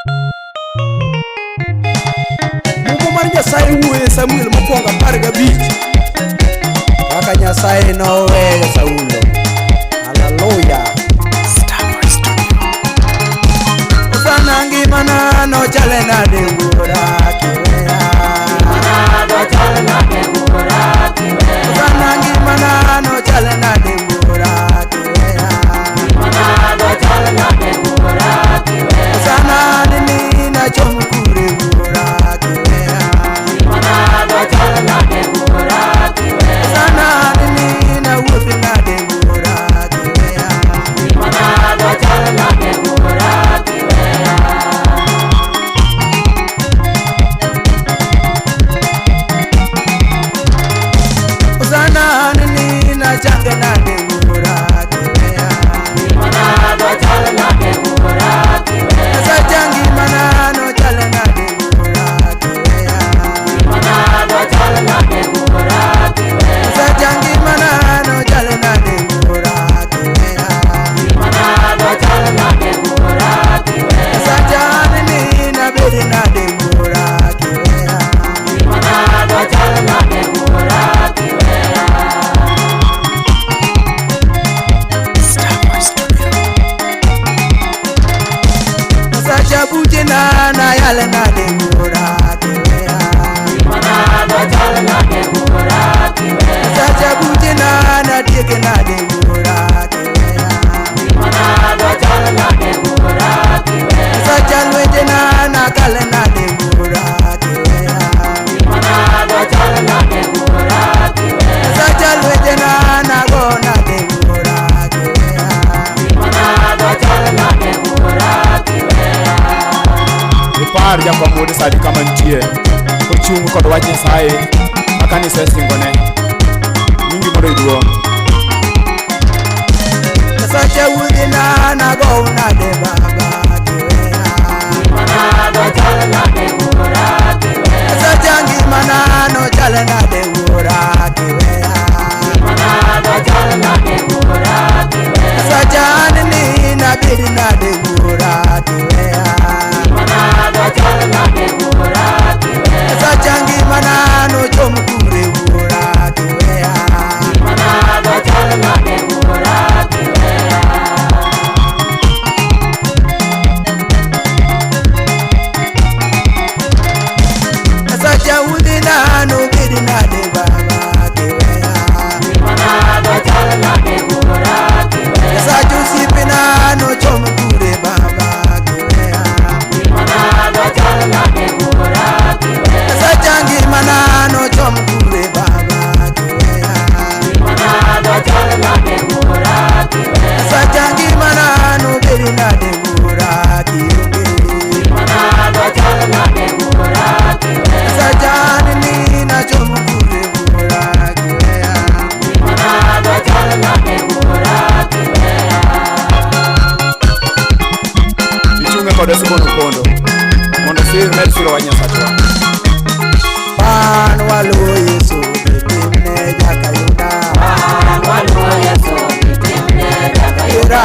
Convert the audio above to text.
Muma mar Nyasaye wuoyo e Samuel mokwongo 15 kaka Nyasaye noweyo Saulo. Haleluya. Osana ngimana nochale nade wuora kiweya. Osana ngimana nochale nade wuora kiweya. Osana nini nachom kure wuora kiweya. Osana nini nawuoth nade wuora kiweya. Osana nini nachange nade wuora kiweya. Nyasacha ngimana nochale nade wuora kiweya. Nyasacha ngimana nochale nade wuora kiweya. Nyasacha nini nabed nade wuora kiweya. Nyasacha buchena nayale nade wuora kiweya. Nyasacha buchena natieke nade wuora kiweya. Nyasacha lwenjena nakale nade wuora kiweya. Nyasacha lwenjena nago nade wuora kiweya. Ipar jakom wuod sadi kama nitie kochung' kod wach Nyasaye ma kanisa osingone. Nyingi mondo iduong'. Nyasacha wuodhina nago nade baba kiweya. Nyasacha ngimana nochale nade wuora kiweya. Nyasacha nini nabed nade wuora kiweya. Nyasacha ngimana nochom kure wuora kiweya. Nyasacha wuodhina nobed nade baba kiweya. Nyasacha osiepena nochom kure baba kiweya. Nyasacha ngimana nochom kure baba kiweya. Nyasacha ngimana nobed nade wuora kionge. Nyasacha nini nachom kure wuora kiweya. Ichung'e kod Osibon Opondo mondo sir med siro wach Nyasachwa. Wan waluwo Yesu gi timne jakayuda. Era